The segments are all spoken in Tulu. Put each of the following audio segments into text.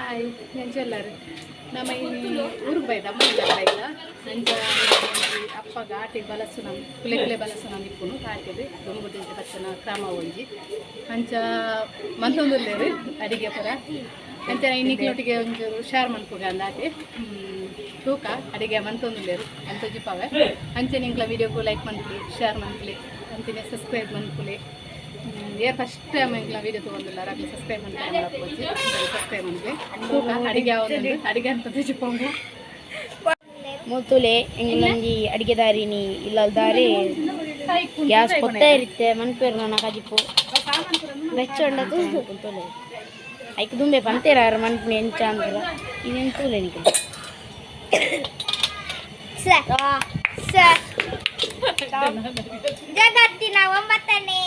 ಹಾಯ್ ಎಂಚೆಲ್ಲರು ನಮ್ಮ ಇಲ್ಲಿ ಊರಿಗೆ ಬೈದ ಅಮ್ಮ ಇಲ್ಲ ಅಂಚ ಅಪ್ಪ ಘಾಟಿ ಬಲಸು ನಮ್ಮ ಕುಲೆ ಕುಲೆ ಬಲಸು ನಮ್ಮ ಇಪ್ಪುನು ಘಾಟಿದು ದೊಂಬುದಿಂಚ ಬಚ್ಚನ ಕ್ರಮ ಒಂಜಿ ಅಂಚ ಮಂತೊಂದುಲ್ಲೇರು ಅಡಿಗೆ ಪುರ ಅಂಚ ಇನ್ನಿಕ್ಲೊಟ್ಟಿಗೆ ಒಂಚೂರು ಹುಷಾರು ಮನ್ಪುಗ ಅಂದಾಟಿ ತೂಕ ಅಡಿಗೆ ಮಂತೊಂದುಲ್ಲೇರು ಅಂತ ಜಿಪಾವೆ. ಅಂಚೆ ನಿಂಕ್ಲ ವೀಡಿಯೋಗೂ ಲೈಕ್ ಮನ್ಪುಲಿ, ಶೇರ್ ಮನ್ಪುಲಿ, ಅಂಚನೆ ಸಬ್ಸ್ಕ್ರೈಬ್ ಮನ್ಪುಲಿ. ಏರ್ ಫಸ್ಟ್ ಟೈಮ್ ಎಂಕ್ಲ ವೀಡಿಯೋ ತೊಗೊಂಡಿಲ್ಲ ಅಕ್ಲೆ ಸಬ್ಸ್ಕ್ರೈಬ್ ಮನ್ಪುಲಿ, ಸಬ್ಸ್ಕ್ರೈಬ್ ಮನ್ಪುಲಿ. ತೂಕ ಅಡಿಗೆ ಯಾವ್ದು ಅಡಿಗೆ ಅಂತ ಜಿಪೋಂಗ. ಮೂತುಲೆ ಎಂಗ್ಲಂಜಿ ಅಡಿಗೆದಾರಿನಿ ಇಲ್ಲಲ್ದಾರಿ ಗ್ಯಾಸ್ ಕೊತ್ತ ಇರುತ್ತೆ ಮನ್ಪೇರು ನನ್ನ ಕಜಿಪು ಬೆಚ್ಚೊಂಡದು ಕುಂತೋಲೆ ಐಕ್ ದುಂಬೆ ಪಂತೇರ ಮನ್ಪುನಿ ಎಂಚ ಅಂದ್ರ ಇದೇನು ತೂಲೆ ನಿಕ ಜಗತ್ತಿನ ಒಂಬತ್ತನೇ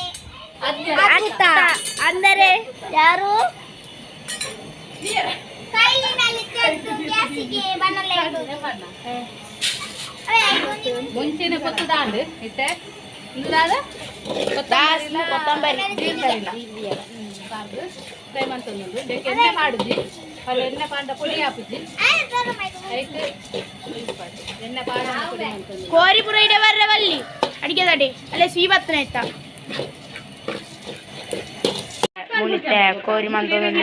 ಅದ್ಭುತ ಅಂದರೆ ಯಾರು? ಕೈಲಿನಲ್ಲಿ ತೆಗೆದು ಗ್ಯಾಸಿಗೆ ಬನ್ನಲೆ. ಮುಂಚೆನೆ ಕೊತ್ತದಾಂಡ್ ಇತ್ತೆ ಇಂದಾದ ಕೊತ್ತಂಬರಿ. ಫ್ರೈ ಮಂತೊಂದು ಎಣ್ಣೆ ಮಾಡುಜಿ ಅಲ್ಲಿ ಎಣ್ಣೆ ಪಾಂಡ ಪುಡಿ ಹಾಕುಜಿ. ಐಕ್ ಎಣ್ಣೆ ಪಾಂಡ ಪುಡಿ ಮಂತೊಂದು. ಕೋರಿ ಪುರ ಇಡೆ ಬರ್ರೆ ಬಲ್ಲಿ ಅಡಿಗೆದಾಡಿ ಅಲ್ಲೇ ಸ್ವೀಬತ್ತನ ಇತ್ತ ಮುನಿತೆ ಕೋರಿ ಮಂತೊಂದು.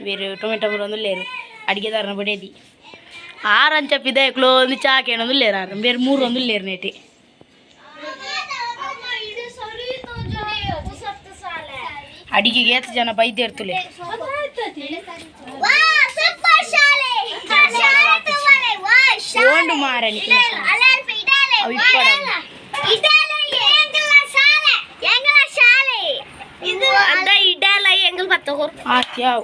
ಬೇರೆ ಟೊಮೆಟೊ ಬರೋದು ಲೇರು ಅಡಿಗೆದಾರನ ಬಡೇದಿ ಆರಂಚ ಪಿದಕ್ಲು ಒಂದು ಚಾಕೇನೊಂದು ಲೇರು ಆರು ಬೇರೆ ಮೂರು ಒಂದು ಲೇರು ನೇಟಿ. ಅಡಿಗೆಗೆ ಏತ್ ಜನ ಬೈದೇರ್ತುಲೆ. ಓಂಡು ಮಾರನಿ ಅವು ಇಪ್ಪಡ. ಆತ್ಯಾವ್.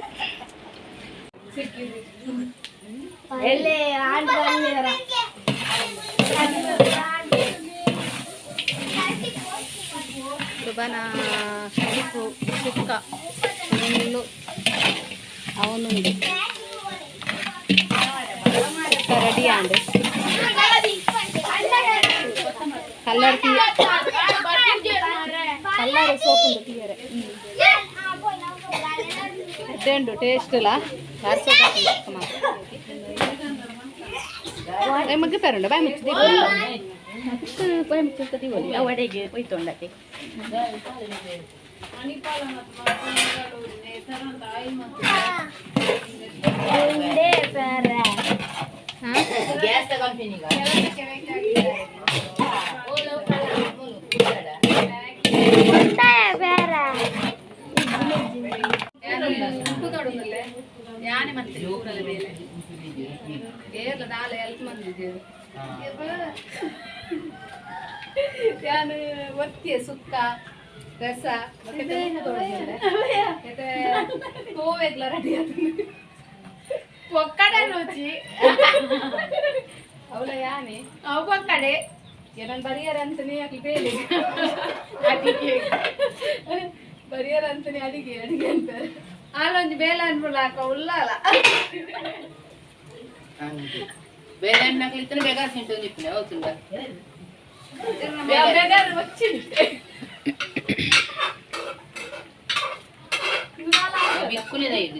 ಸುಬನ ಕಡಿಪು ಸುಕ್ಕ ಫುಲ್ಲು ಅವನುಂಡು ರೆಡಿ ಆಂಡ್ ಕಲ್ಲರ್ ಕಲ್ಲರ್ ಸೋಪುಂಡು ತೀಯರೆ ಎಡ್ಡೆ ಟೇಸ್ಟ್ ಇಲ್ಲ ಬಾರಿ ಸೋಪ್ ಹಾಕುಂಡು. ಮಗ್ಗಿ ಪೇರುಂಡು ಬಾಯ್ ಮುಚ್ಚಿ ಬಾಯ್ ಮುಚ್ಚಿ ದೀವೊಲಿ ಅವು ಅಡೆಗೆ ಒಯ್ತೊಂಡತೆ. ಯಾನೆ ಮತ್ತೆ ಊರಲ್ಲ ಬೇರೆ ಏರ್ಲ ದಾಲ ಎಲ್ಪ್ ಮಂದಿದ್ದೇವೆ ಯಾನು ಒತ್ತಿಯ ಸುಕ್ಕ ರಸ ಕೋವೆಗ್ಲ ರೆಡಿ ಆತುಂಡು. ಒಕ್ಕಡೆ ರುಚಿ. ಅವಳ ಯಾನೆ ಅವು ಒಕ್ಕಡೆ. ಏನನ್ ಬರಿಯರ ಅಂತಾನೆ ಅಕ್ಲಿ ಬೇಲೆ ಅಡಿಗೆ ಬರಿಯರ ಅಂತಾನೆ ಅಡಿಗೆ ಅಡಿಗೆ ಅಂತಾರೆ. ಆಲೊಂಜಿ ಬೇಲೆ ಅನ್ಬಿಡ್ಲಾಕ ಉಳ್ಳಾಲ. ಬೇರೆ ಇತ್ತನೆ ಬೇಗ ತಿಂಟು ನಿಪ್ಪನೆ అవుతుందా? ಬೇಗಾರ వచ్చింది. ಬಿಕ್ಕುಲಿದ ಇದು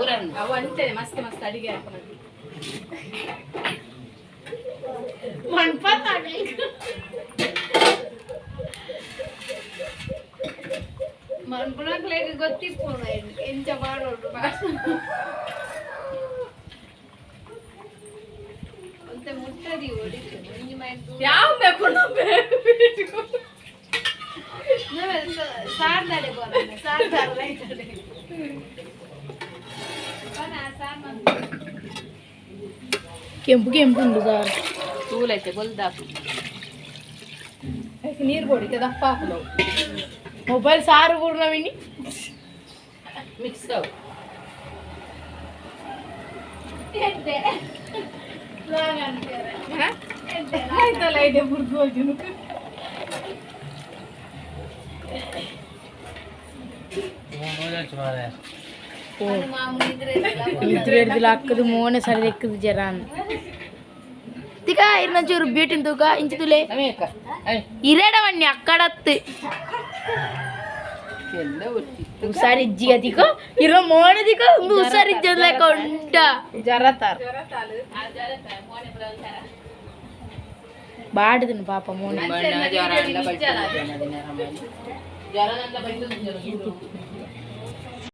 ಊರನ್ನು. ಅವು ಅಂತಾನೆ ಮಸ್ತ್ ಮಸ್ತ್ ಅಡಿಗೆ ಹಾಕೋದು. ಮನ್ಪುನಕ್ಲೆಗ್ ಗೊತ್ತಿಪ್ಪುನು ಎಂಚ ಮಾಡೋಡು. ಒಂತೆ ಮುಟ್ಟದಿ ಯಾವ ಬೇಕು ಸಾರ್ದಾಡೆ ಸಾರ್ದಾರ. ಕೆಂಪು ಕೆಂಪು ಉಂಡು ಸಾರು. ತೂಲೈತೆ ಬೊಲ್ದಾಪು. ನೀರು ಕೊಡಿತೆ ದಪ್ಪ ಹಾಕುದು. ಮೊಬೈಲ್ ಸಾರು ಪೂರ್ಣವಿನಿ. ಮಿಕ್ಸ್ ಅವು. ಆಯ್ತಲ್ಲ ಇದೆ ಬುರ್ದು ಹೋಗಿ. ನಿದ್ರೆ ಹಾಕದು ಮೋನೆ ಸರಿ ಎಕ್ಕದು ಜರ ತಿಕ ಇರ್ನ ಚೂರು ಬ್ಯೂಟಿನ್ ತೂಕ ಇಂಚಿ ತುಲೆ. ಅಮೇಕ ಇರೇಡವಣ್ಣಿ ಅಕ್ಕಡತ್ತು. ಹುಷಾರಿಜ್ಜಿ ಅದಿಕೋ ಇರೋ ಮೋಣದಿಕೋ ಒಂದು ಹುಷಾರಿಜ್ಜ ಲೆಕ್ಕ ಉಂಟ. ಜರತಾರ್. ಬಾಡುದನು ಪಾಪ ಮೋನೆ. ಜ್ವರ.